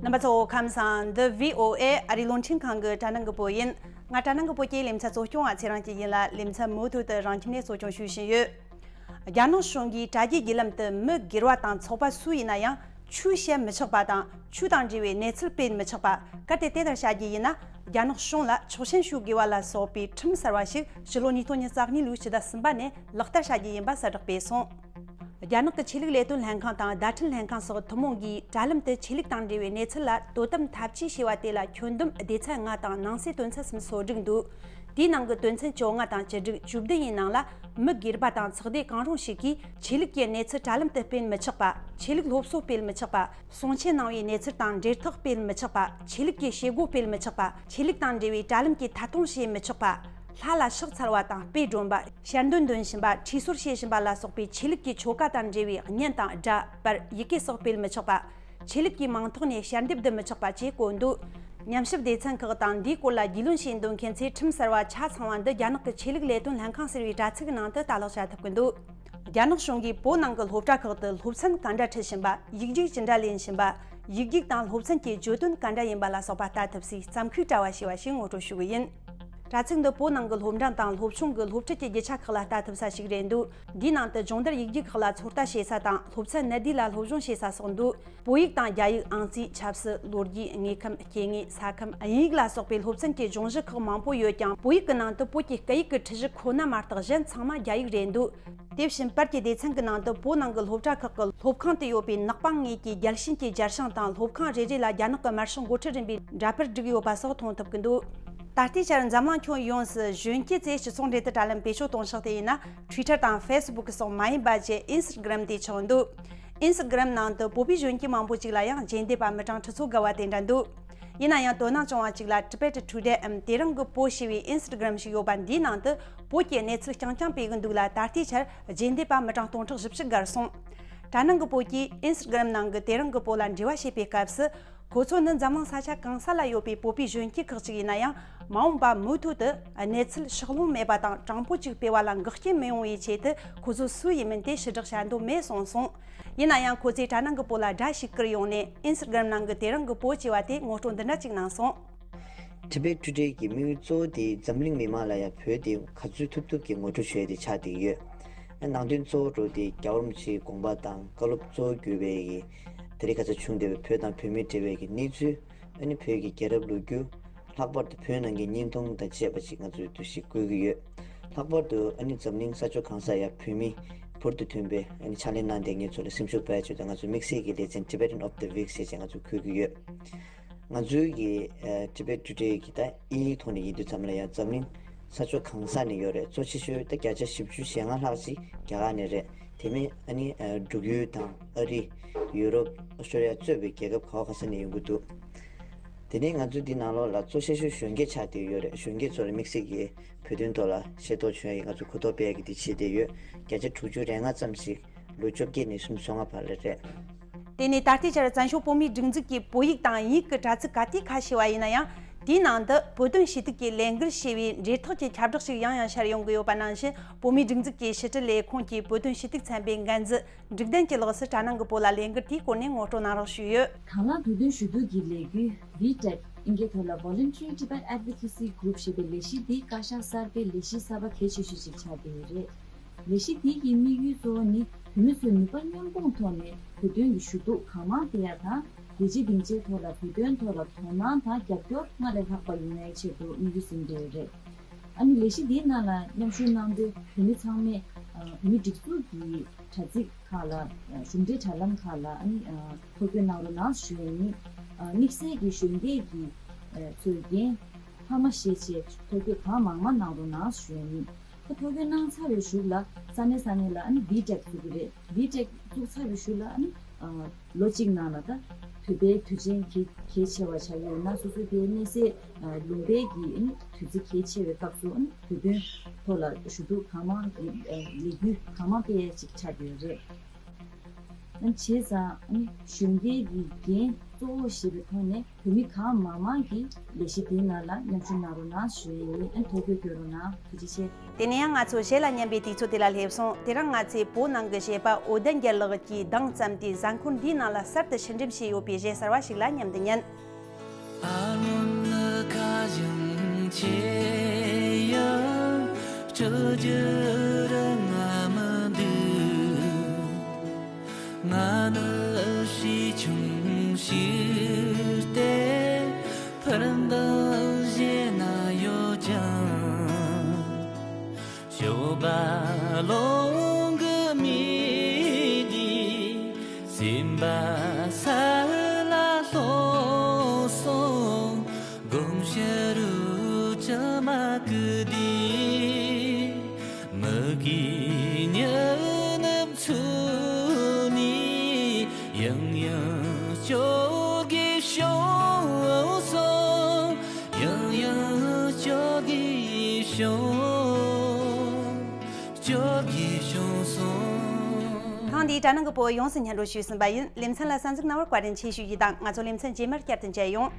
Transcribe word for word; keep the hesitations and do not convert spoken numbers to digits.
རྣམ་པ་ཚོ་ཁམས་བཟང་། འདི་བྷི་ཨོ་ཨེ་ཨ་རིའི་རླུང་འཕྲིན་ཁང་གི་དྲ་སྣང་གི་བོད་ཡིན། ང་དྲ་སྣང་གི་བོད་ཀྱི་ལེ་ཚན་གཙོ་སྐྱོང་བ་ཚེ་རིང་སྐྱིད་ཡིན་ལ། ལེ་ཚན་མུ་མཐུད་དུ་རང་ཁྱིམ་ནས་གཙོ་སྐྱོང་ཞུས་བཞིན་ཡོད། རྒྱ་ནག་གཞུང་གིས་དྲ་རྒྱའི་བརྒྱུད་ལམ་དུ་མི་སྒེར་བ་དང་ཚོགས་པ་སུ་ཡིན་ན་ཡང་ཆོས་བཤད་མི་ཆོག་པ་དང་། ཆོས་དང་འབྲེལ་བའི་གནས་ཚུལ་སྤེལ་མི་ཆོག་པ། གལ་ཏེ་དེ་ལྟར་བྱ་རྒྱུ་ཡིན་ན། རྒྱ་ནག་གཞུང་ལ་ཆོག་མཆན་ཞུ་དགོས་པ་ལ་སོགས་པའི་ཁྲིམས་གསར་བ་ཞིག་ཕྱི་ལོ་ཉིས་སྟོང་ཉི་ཤུ་རྩ་གཉིས་ལོའི་ཕྱི་ཟླ་གསུམ་པ་ནས་ལག་བསྟར་བྱ་རྒྱུ་ཡིན་པ་གསལ་བསྒྲགས་སྤེལ་སོང་། རྒྱ་ནག་གི་ཆོས་ལུགས་ལས་དོན་ལྷན་ཁང་དང་བརྡ་འཕྲིན་ལྷན་ཁང་སོགས་ཐུན་མོང་གིས་དྲ་ལམ་དུ་ཆོས་ལུགས་དང་འབྲེལ་བའི་གནས་ཚུལ་ལ་དོ་དམ་འཐབ་ཇུས་བྱས་པ་དེ་ལ་ཁྱོན་བསྡོམས་སྡེ་ཚན་ལྔ་དང་ནང་གསེས་དོན་ཚན་གསུམ་སོ་དྲུག་འདུག་དེའི་ནང་གི་དོན་ཚན་བཅོ་ལྔ་དང་བཅུ་དྲུག་བཅུ་བདུན་ཡི་ནང་ལ། མི་སྒེར་པ་དང་ཚོགས་སྡེ་གང་རུང་ཞིག་གིས་ཆོས་ལུགས་ཀྱི་གནས་ཚུལ་དྲ་ལམ་དུ་སྤེལ་མི་ཆོག་པ། ཆོས་ལུགས་སློབ་གསོ་སྤེལ་མི་ཆོག་པ། གསུང་ཆོས་གནང་བའི་གནས་ཚུལ་དང་འབྲེལ་ཐག་སྤེལ་མི་ཆོག་པ། ཆོས་ལུགས་ཀྱི་བྱེད་སྒོ་སྤེལ་མི་ཆོག་པ། ཆོས་ལུགས་དང་འབྲེལ་བའི་དྲ་ལམ་གྱི་ཐད་གཏོང་བྱེད་མི་ཆོག་པ། ལྷ་ལ་ཕྱག་འཚལ་བ་དང་སྤོས་སྒྲོན་པ། ཞལ་འདོན་འདོན་བཞིན་པ། ཁྲུས་གསོལ་བྱེད་བཞིན་པ་ལ་སོགས་པའི་ཆོས་ལུགས་ཀྱི་ཆོ་ག་དང་འབྲེལ་བའི་བརྙན་དང་སྒྲ། པར། ཡི་གེ་སོགས་སྤེལ་མི་ཆོག་པ། ཆོས་ལུགས་ཀྱི་མིང་ཐོག་ནས་ཞལ་འདེབས་བསྡུ་མི་ཆོག་པ་བཅས་བཀོད་འདུག་ཉམས་ཞིབ་སྡེ་ཚན་ཁག་དང་འདིའི་སྐོར་ལ་རྒྱུས་ལོན་བྱས་འདུག་མཁན་ཚོས་ཁྲིམས་གསར་བ་ཆ་ཚང་བ་འདི་རྒྱ་ནག་གི་ཆོས་ལུགས་ལས་དོན་ལྷན་ཁང་ཟེར་བའི་དྲ་ཚིགས་ནང་དུ་ལྟ་ཀློག་བྱ་ཐུབ་ཀྱི་འདུག་རྒྱ་ནག་གཞུང་གིས་བོད་ནང་གི་སློབ་གྲྭ་ཁག་ཏུ་སློབ་ཚན་ག་འདྲ་ཁྲིད་བཞིན་པ། ཡིག་རྒྱུགས་ཅི་འདྲ་ལེན་བཞིན་པ། ཡིག་རྒྱུགས་དང་སློབ་ཚན་གྱི་བརྗོད་དོན་ག་འདྲ་ཡིན་པ་ལ་སོགས་པ་ལྟ་ཐུབ་སའི་རྩོམ་མཁོའི་དྲ་བ་ཞེས་པ་ཞིག་ངོ་སྤྲོད་ཞུ་གི་ཡིན། དྲ་ཚིགས་འདི་བོད་ནང་གི་སློབ་འབྲིང་དང་སློབ་ཆུང་གི་སློབ་ཁྲིད་ཀྱི་རྒྱུ་ཆ་ཁག་ལ་ལྟ་ཐུབ་ས་ཞིག་རེད་འདུག་འདིའི་ནང་དུ་སྦྱོང་བརྡར་ཡིག་རྒྱུགས་ཁག་ལ་ཚོད་ལྟ་བྱེད་ས་དང་། སློབ་ཚན་སྣེ་ལེན་ལ་སློབ་སྦྱོང་བྱེད་ས་སོགས་འདུག་བོད་ཡིག་དང་རྒྱ་ཡིག་ཨང་རྩིས། ཆབ་སྲིད། ལོ་རྒྱུས། དངོས་ཁམས། སྐྱེ་དངོས། ས་ཁམས། དབྱིན་ཡིག་ལ་སོགས་པའི་སློབ་ཚན་གྱི་སྦྱོང་གཞི་ཁག་མང་པོ་ཡོད་ཀྱང་། བོད་ཡིག་གི་ནང་དུ་བོད་ཀྱི་སྐད་ཡིག་གི་འཁྲིད་གཞི་ཁོ་ན་མ་གཏོགས་གཞན་ཚང་མ་རྒྱ་ཡིག་རེད་འདུག་དེ་བཞིན་པར་གྱི་སྡེ་ཚན་གྱི་ནང་དུ་བོད་ནང་གི་སློབ་གྲྭ་ཁག་གི་སློབ་ཁང་དུ་ཡོད་པའི་ནག་པང་ངོས་ཀྱི་རྒྱལ་ཞེན་གྱི་རྒྱལ་ཞེང་དང་། སློབ་ཁང་རེ་རེ་ལ་རྒྱ་ནག་གི་དམར་ཤོག་འགོ་ཁྲིད་རིམ་པའི་འདྲ་པར་བསྒྲིགས་ཡོད་པ་སོགས་མཐོང་ཐུབ་ཀྱི་འདུག་ད་ལྟའི་ཆར་འཛམ་གླིང་ཁྱོན་ཡོངས་སུ་གཞོན་སྐྱེས་ཚོས་སྤྱི་ཚོགས་འབྲེལ་མཐུད་དྲ་ལམ་བེད་སྤྱོད་གཏོང་ཕྱོགས་དེ་ཡིན་ན། Twitter་དང་Facebook་སོགས་མ་ཡིན་པ་བཅས་Instagram་དེ་ཆགས་འདུག Instagram་ནང་དུ་བོད་པའི་གཞོན་སྐྱེས་མང་པོ་ཅིག་ལ་ཡང་རྗེས་འདེད་པ་མི་གྲངས་ཁྲི་ཚོ་བརྒལ་བ་དེ་འདྲ་འདུག་ཡིན་ན་ཡང་དོ་སྣང་བྱུང་བ་ཅིག་ལ་Tibet Today་འམ་དེ་རིང་གི་བོད་ཞེས་པའི་Instagram་ཞིག་ཡོད་པ། འདིའི་ནང་དུ་བོད་ཀྱི་གནས་ཚུལ་རྐྱང་རྐྱང་སྤེལ་གི་འདུག་ལ། ད་ལྟའི་ཆར་རྗེས་འདེད་པ་མི་གྲངས་སྟོང་ཕྲག་བཞི་བཅུ་བརྒལ་སོང་། དྲ་སྣང་གི་བོད་ཀྱིས་Instagram་ནང་གི་དེ་རིང་གི་བོད་ལ་འབྲེལ་བ་བྱེད་པའི་སྐབས་སུ། ཁོ་ཚོ་ནི་འཛམ་གླིང་ས་ཆ་གང་ས་ལ་ཡོད་པའི་བོད་པའི་གཞོན་སྐྱེས་ཁག་ཅིག་ཡིན་ན་ཡང་། མ་འོངས་པ་མུ་མཐུད་དུ་གནས་ཚུལ་ཕྱོགས་ལྷུང་མེད་པ་དང་། དྲང་པོ་ཅིག་སྤེལ་བ་ལ་འགག་རྐྱེན་མི་ཡོང་བའི་ཆེད་དུ། ཁོ་ཚོ་སུ་ཡིན་མིན་དེ་ཕྱིར་བསྒྲགས་བྱ་འདོད་མེད་གསུངས་སོང་། ཡིན་ན་ཡང་། ཁོ་ཚོས་དྲ་སྣང་གི་བོད་ལ་དགྲ་ཞིག་བསྐུར་ཡོང་ནས། Instagram་ནང་གི་དེ་རིང་གི་བོད་ཅེས་པ་དེ་ངོ་སྤྲོད་འདི་འདྲ་ཅིག་གནང་སོང་། Tibet Today་གི་དམིགས་ཡུལ་གཙོ་བོ་དེ་འཛམ་གླིང་མི་མང་ལ་ཡང་བོད་དེ་ག་ཚོད་ཐུབ་ཐུབ་ཀྱིས་ངོ་སྤྲོད་བྱེད་ཡ་དེ་ཆགས་བསྡད་ཡོད། ནང་དོན་གཙོ་བོ་འདྲ་དེ་རྒྱལ་བ་རིན་པོ་ཆེའི་དགོངས་པ་དང་བཀའ་སློབ་གཙོ་བོ་གྱུར་པའི་གི་དེ་རིང་ཁ་སང་བྱུང་བསྡད་པའི་བོད་དང་བོད་མིའི་འབྲེལ་བའི་གི་གནས་ཚུལ། ཨ་ནི་བོད་ཀྱི་རྒྱལ་རབས་ལོ་རྒྱུས། ལྷག་པར་དུ་བོད་ནང་གི་བརྙན་ཐུང་དང་བཅས་པ་ཅིག་ང་ཚོས་འདུ་ཤེས་བསྐུལ་གྱི་ཡོད། ལྷག་པར་དུ་ཨ་ནི་འཛམ་གླིང་ས་ཕྱོགས་གང་སར་ཡང་བོད་མི་འབུར་དུ་ཐོན་པའི་ཨ་ནི་ཕྱག་ལས་གནང་བསྡད་མཁན་ཚོ་ལ་སེམས་ཤུགས་སྤར་ཆེད་དུ་ང་ཚོས་དམིགས་བསལ་གྱི་ལེ་ཚན་Tibetan of the Week་ཟེར་བྱས་ང་ཚོས་འཁོད་ཀྱི་ཡོད། ང་ཚོའི་གི་ཨ་Tibet Today་གི་ད་དབྱིན་ཡིག་ཐོག་ནས་ཡིན་དུས་ཙམ་ལ་ཡང་འཛམ་གླིང་ས་ཕྱོགས་གང་ས་ནས་ཡོད་རེད། གཙོ་ཆེ་ཤོས་ད་བརྒྱ་ཆ་བཞི་བཅུ་ཞེ་ལྔ་ལྷག་ཅིག་རྒྱ་གར་ནས་རེད། དེ་མིན་ཨ་ནི་ཨ་འབྲུག་ཡུལ་དང་ཨ་རི། ཡུ་རོབ། ཨོ་སི་ཀྲོ་ལི་ཡ་གཙོས་པའི་རྒྱལ་ཁབ་ག་བ་ག་ས་ནས་ཡོང་གི་འདུག་དེ་ནས་ང་ཚོ་འདི་ནང་ལོགས་ལ་གཙོ་ཆེ་ཤོས་གཞོན་སྐྱེས་ཆགས་བསྡད་ཡོད་རེད། གཞོན་སྐྱེས་ཚོ་ལ་དམིགས་བསལ་གྱིས་བོད་དོན་ཐོག་ལ་ཤེས་རྟོགས་བྱུང་ཡ་ཡིས་ང་ཚོ་གོ་རྟོགས་སྤེལ་ཡ་གི་འདི་བྱེད་བསྡད་ཡོད། བརྒྱ་ཆ་དྲུག་ཅུ་རེ་ལྔ་ཙམ་ཞིག་ལོ་བཅོ་བརྒྱད་ནས་སུམ་ཅུ་སོ་ལྔ་བར་ལ་རེད། དེ་ནས་ད་ལྟའི་ཆར་བཙན་བྱོལ་བོད་མིའི་སྒྲིག་འཛུགས་ཀྱིས་བོད་ཡིག་དང་དབྱིན་ཡིག་གི་དྲ་ཚིགས་ག་དུས་ཁ་ཕྱེ་བ་ཡིན་ན་ཡང་། དེའི་ནང་དུ་བོད་དོན་ཞུ་གཏུག་གི་ལས་འགུལ་ཞེས་པའི་འབྲེལ་ཐག་གི་ཁྱབ་བསྒྲགས་ཤིག་ཡང་ཡང་ཤར་ཡོང་གི་ཡོད་པ་ནང་བཞིན། བོད་མིའི་སྒྲིག་འཛུགས་ཀྱི་ཕྱི་དྲིལ་ལས་ཁུངས་ཀྱིས་བོད་དོན་ཞུ་གཏུག་ཚན་པའི་འགན་འཛིན་འབྲུག་ལྡན་གྱི་ལགས་སུ་དྲ་སྣང་གི་བོད་ལ་ལས་འགུལ་དེའི་སྐོར་ནས་ངོ་སྤྲོད་གནང་རོགས་ཞུས་ཡོད། དང་བླངས་བོད་དོན་ཞུ་གཏུག་གི་ལས་འགུལ་བྷི་ཊེག་ཨིན་སྐད་ཐོག་ལ་Voluntary Tibet Advocacy Group ཞེས་པའི་ལས་གཞི་འདི་བཀའ་ཤག་གསར་པའི་ལས་གཞི་གསར་པ་གལ་ཆེ་ཤོས་ཤིག་ཆགས་བསྡད་ཡོད་རེད། ལས་གཞི་འདི་གི་དམིགས་ཡུལ་གཙོ་བོ་ནི་བོད་མི་ཚོས་ནུས་པ་མཉམ་སྤུངས་ཐོག་ནས་བོད་དོན་གྱི་ཞུ་གཏུག་གང་མང་སྤེལ་ཡ་དང་། རྒྱལ་སྤྱིའི་སྡིངས་ཆའི་ཐོག་ལ་བོད་དོན་ཐོག་ལ་དོ་སྣང་དང་རྒྱབ་སྐྱོར་སྔར་ལས་ལྷག་པ་ཡོང་ཡའི་ཆེད་དུ་དམིགས་ཡུལ་འཛིན་བསྡད་ཡོད་རེད། ཨ་ནི་ལས་གཞི་འདིའི་ནང་ལ་མཉམ་ཞུགས་གནང་དོན་བོད་མི་ཚང་མས་ཨ་བོད་མིའི་སྒྲིག་འཛུགས་ཀྱི་དྲ་ཚིགས་ཁག་ལ་ཨ་གཞུང་འབྲེལ་དྲ་ལམ་ཁག་ལ་ཨ་ནི་ཨ་ཐོ་འགོད་གནང་རོགས་གནང་ཞུ་ཡ་ཡིན། ཨ་དམིགས་བསལ་གྱི་གཞོན་སྐྱེས་ཀྱི་ཨ་ཚོས་འགན་འཕར་མ་བཞེས་བྱས་ཐོ་འགོད་གང་མང་མང་གནང་རོགས་གནང་ཞུ་ཡ་ཡིན། ད་ཐོ་འགོད་གནང་ཚར་བའི་གཞུག་ལ་ས་གནས་ས་གནས་ལ་ཨ་ནི་བྷི་ཊེག་བཙུགས་ཀྱི་རེད། བྷི་ཊེག་བཙུགས་ཚར་བའི་གཞུག་ལ་ཨ་ནི་ཨ་ལོ་གཅིག་ནང་ལ་ད་བོད་པའི་དུས་ཆེན་གལ་གལ་ཆེ་བ་ཆགས་ཡོད་ན། སོ་སོའི་དེའི་གནས་སའི་ཨ་ལུང་པའི་གི་ཨ་ནི་དུས་ཚིགས་གལ་ཆེ་བའི་སྐབས་སུ་ཨ་ནི་བོད་དོན་ཐོག་ལ་ཞུ་གཏུག་གང་མང་གི་ཨ་ལས་འགུལ་གང་མང་སྤེལ་ཡ་ཅིག་ཆགས་ཡོད་རེད། ཨ་ནི་བྱས་ཙང་ཨ་ནི་གཞོན་སྐྱེས་ཀྱི་འགན་གཙོ་བོ་བཞེས་པའི་ཐོག་ནས་བོད་མི་གང་མང་མང་གིས་ལས་གཞི་དེའི་ནང་ལ་མཉམ་ཞུགས་གནང་རོགས་གནང་ཞུ་ཡས་ཡིན། ཨ་ནི་ཐུགས་རྒྱུས་སྐྱོན་རོགས་གནང་། ཐུགས་རྗེ་ཆེ། དེ་ནས་ཡང་ང་ཚོ་གཞས་ལ་ཉན་པའི་དུས་ཚོད་དེ་ལ་སླེབས་སོང་། དེ་རིང་ང་ཚོས་བོད་ནང་གི་གཞས་པ་འོད་ལྡན་རྒྱལ་ལགས་ཀྱིས་གདངས་བརྩམས་ཏེ་གཟའ་འཁོར་འདིའི་ནང་ལ་གསར་དུ་ཕྱིར་འགྲེམས་བྱས་ཡོད་པའི་གཞས་གསར་བ་ཞིག་ལ་མཉམ་དུ་ཉན། ཨ་ནོན་ལ་ཁ་ཞིང་ཆེ་ཡང་སྤྲོ་རྒྱུ་རང་ང་མི་འདུག་ང་ནི་ཞིག་ཆུང་ཞིག་སྟེ་ཕར་འདང་བཞེས་ན་ཡོད་ཀྱང་ཞོགས་པ་ལོང་གི་མི་འདི་སེམས་པ་ས་ལ་ལྷོ་སོང་། དགོང་ཞག་རུ་ཅང་མ་ཀི་དི་མི་གི་ཉི་ནུབ་ཚུ་ནི་ཡང་ཡང་སྐྱོ་གི་བྱུང་སོང་། ཡང་ཡང་སྐྱོ་གི་བྱུང་། སྐྱོ་གི་བྱུང་སོང་། ཐེངས་འདིའི་དྲ་ནང་གི་བོད་ཡོངས་སུ་སྙན་སྒྲོན་ཞུས་ཟིན་པ་ཡིན། ལེ་ཚན་ལ་གསན་གཟིགས་གནང་བར་བཀའ་དྲིན་ཆེ་ཞུ་རྒྱུ་དང་། ང་ཚོ་ལེ་ཚན་རྗེས་མར་བསྐྱར་དུ་མཇལ་ཡོང་།